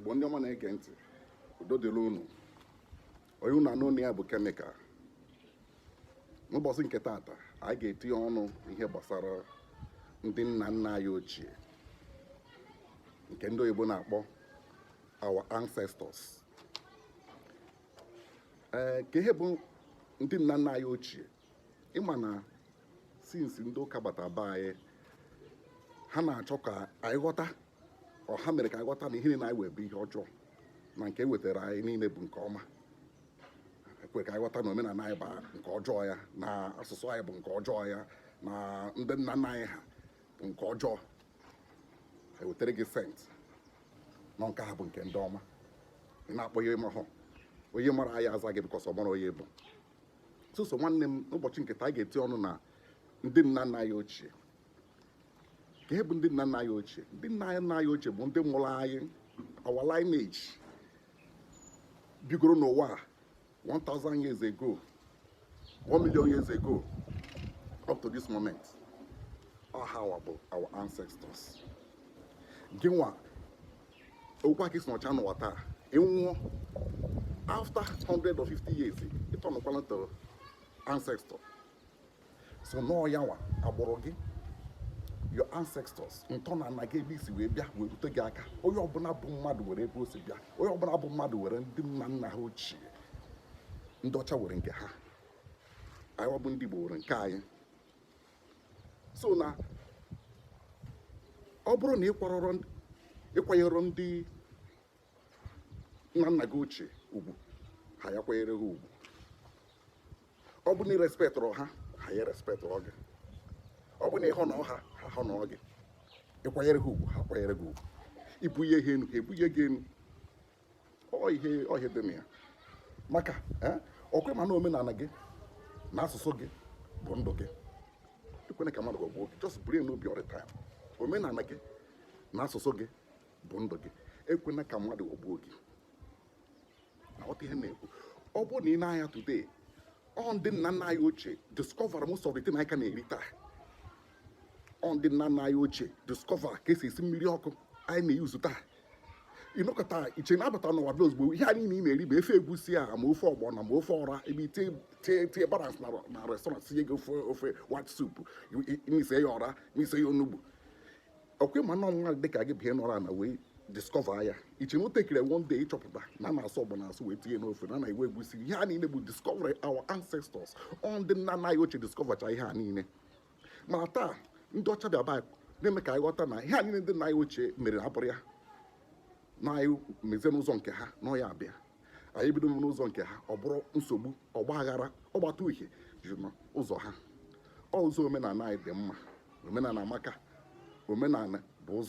Igbo ndị ọma na-ege ntị, udo dịrị unu. Onye unu anụ ya bụ Kemikal. N'ụbọchị nke taata, anyị ga-etinye ọnụ ihe gbasara ndị nna nna anyị ochie, nke ndị oyibo na-akpọ our ancestors. Ee, ka ihe bụ ndị nna nna anyị ochie, ịma na since ndị ụka bata be anyị, ha na-achọ ka anyị ghọta, ọ ha mere ka anyị ghọta na ihe niile anyị wee bụ ihe ọjọọ, na nke e wetara anyị niile bụ nke ọma. Ekwe ka anyị ghọta na omenala anyị bụ nke ọjọọ ya, na asụsụ anyị bụ nke ọjọọ ya, na ndị nna nna anyị ha bụ nke ọjọọ. Ha wetara gị saint nọ, nke ha bụ nke ndị ọma. Ị na-akpọ ihe mahụ onye mara anyị aza gị, because ọ mara onye bụ soso. Nwanne m, n'ụbọchị nke taa, anyị ga-eti ọnụ na ndị nna nna anyị ochie. Ka ihe bụ ndị nna nna anyị ochie? Ndị nna nna anyị ochie bụ ndị mụrụ anyị, our lineage bigoro n'ụwa a 1000 years ago, 1 million years ago, up to this moment. Ọ ha bụ our ancestors. Gị nwa okwu aka isi n'ọcha n'ụwa taa, ịnwụọ after 150 years, ịtọnụkwala to ancestor. So nọọ ya nwa agbụrụ gị, your ancestors, ntọala gị, ebe isi wee bịa wee rute gị aka. Onye ọbụla bụ mmadụ were ebe o si bịa. Onye ọbụla bụ mmadụ were ndị nna nna ha ochie. Ndị ọcha were nke ha, anyị bụ ndị Igbo were nke anyị. So na ọ bụrụ na ịkwanyere ndị nna nna gị ochie ugwu, ha ya kwanyere ha ugwu. Ọ bụ na ị respectụrụ ha, ha ya respectụrụ gị. Ọ bụ na ị hụ ha, ha hụ gị. Ịkwanyere ha ugwu, ha kwanyere gị ugwu. Ibunye ha enu, ha ebunye gị enu. Ọ ihe ọhịa dị na ya, maka ọkwe ma na omenala gị na asụsụ gị bụ ndụ gị. Ekwena ka mmadụ gwagbuo gị. Just buru ya n'obi all the time: omenala gị na asụsụ gị bụ ndụ gị. Ekwena ka mmadụ ghọgbuo gị. Na ghọta ihe m na-ekwu. Ọ bụrụ na ị na-anya today, ọ ndị nna nna anyị ochie discover most of the thing anyị ka na-eri taa. Ọ ndị nna nna anyị ochie discover ka esi esi mmiri ọkụ anyị na-eyuzu taa. Ịnọkọta iche na-abata n'ụwa bịa ozugbo, ihe anyị niile na-eri bụ efe egusi a, ma ofe ọgbọnọ, ma ofe ọra, ebe itie tie tie balance na restaurant, sinye gị ofe white soup, mise ya ọra, mise ya onugbu. Ọkwa ma nọ nwa dịka gị bie nọrọ na wee discover ya. Iche na o tekere one day ịchọpụta na a na-asụ ọgbọnọ asụ wee tinye n'ofe, na na-ewe egusi. Ihe a niile bụ discovery our ancestors. Ọ ndị nna nna anyị ochie discovercha ihe a niile. Mana taa, ndị ọcha bịa baa na-eme ka anyị ghọta na ihe a niile ndị nna anyị ochie mere abụrụ ya, na anyị mezie n'ụzọ nke ha, na ọ ya abịa anyị bido n'ụzọ nke ha, ọ bụrụ nsogbu, ọgba aghara, ọgbata uhie juru n'ụzọ ha. Ọ ụzọ omenala anyị dị mma. Omenala amaka. Omenala bụ ụzọ.